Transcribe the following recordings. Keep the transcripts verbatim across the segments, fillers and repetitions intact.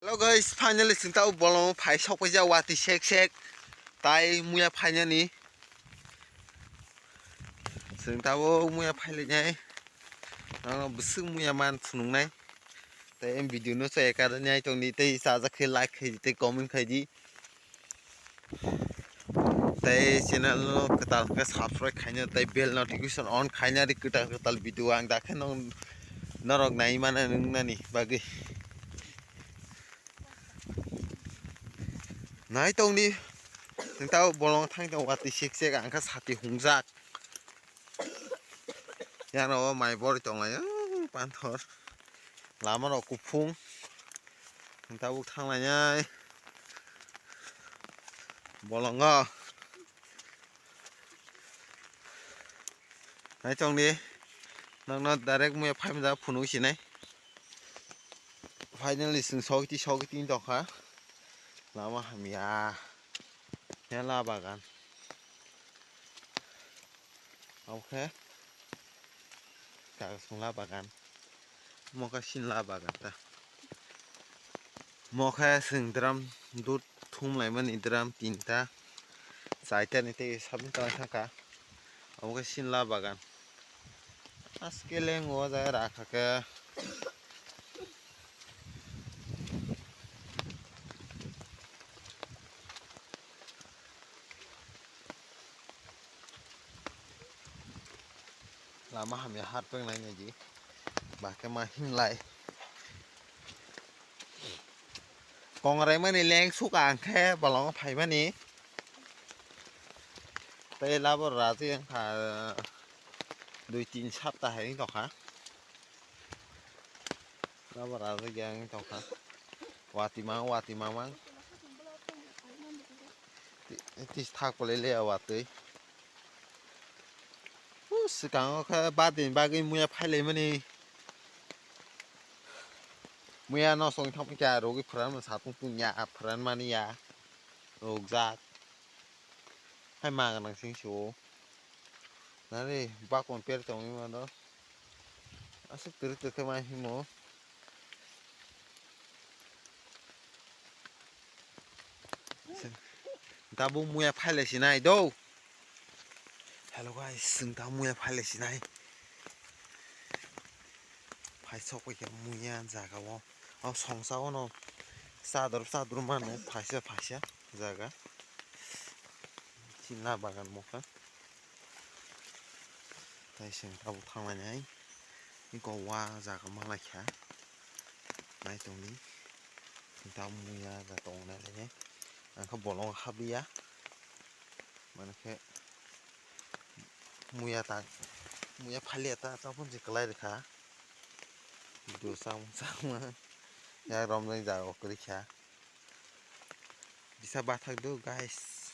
Hello guys, finally chwng tabuk bolongo phai sok paijak watwi sek sek. Tai muya phainani. Chwng tabuk muya phailainai. Nono bwswk muya man phunuknai. Tai video no chaya kara nai tongdi, tei chajak khe like khaidi, tei comment khaidi. Tei channel no kwtal khe subscribe khaina, tei bell notification on khaina di kwtal kwtal video ang dakhe no norok nai mana nungnani bagwi. Nai tongdi, chwng tabuk bolong thang tong watwi sek sek ang kha sati hungjak. Yang o mai bori tonglai, panthor. Lama rok kuphung. Tabuk thanglainai. Bolongo. Nai tongdi. Nokno direct muya phaimjak phunuk sinai. Finally, chwng sogiti, sogiti tongkha. Lama hamya. Hela bagan. Oke. Kaga songla bagan. Moka sinla bagan ta. Moka sing drum dut thumlaimani drum tinta. Saita ni tei sabni tong thangka. Oke sinla bagan. Aske leng o jaga rakha khe. Lama hamya har peng lai nai di. Ba khe ma him lai. Kongrai mani leng suka ang khe bolong phaimani. Tei labo raji ang kha dui tin sapta hai tongkha. Labo raji ang tongkha. Wati mang, wati mang mang. Ti-, tis thak pole le watwi. U, swkango khe badini bagwi muya phailaimani. Muya no song thangma kya rogwi phwran man satung tung ya, phwran mani ya. Rojak. Hai ma ganang sing si o. Nari bakon per tongwi mano. Aswk twrwk twrwk khe ma himo. Tabuk muya phailai sinai do. Hello guys, chwng tabuk muya phailai sinai. Phai sok pai khe muya jaga o. O songsa o no chador chador mano phaisa phaisa jaga. Chini la bagan mokha. Tai chwng tabuk thanglainai. Iko wa jaga malaikha. Nai tongdi. Tabuk muya ja tongnai le. Ang khe bolong habliya. Mane khe muya ta, muya phalia ta, tabuk je kwlai rikha. Video samung samung. Ya romjak jaga kwrwi kha. Bisa bathak do, guys.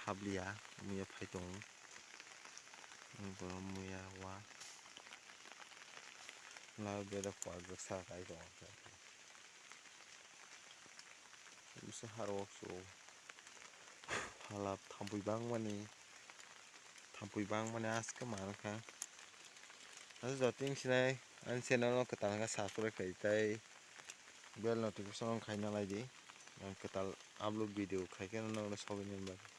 Habliya, muya phai tongo. Ang bo muya wa. Lai beda kwak sa kai tongo. Bisa harwak so. Phala thampui bangmani. Thampui bangmani aske mankha. Aswk joto wng sinai ani channel no kwtal khe subscribe khai tai bell notification on khai na lai di. Ang kwtal upload video khai khe nokno sogwi nini bagwi.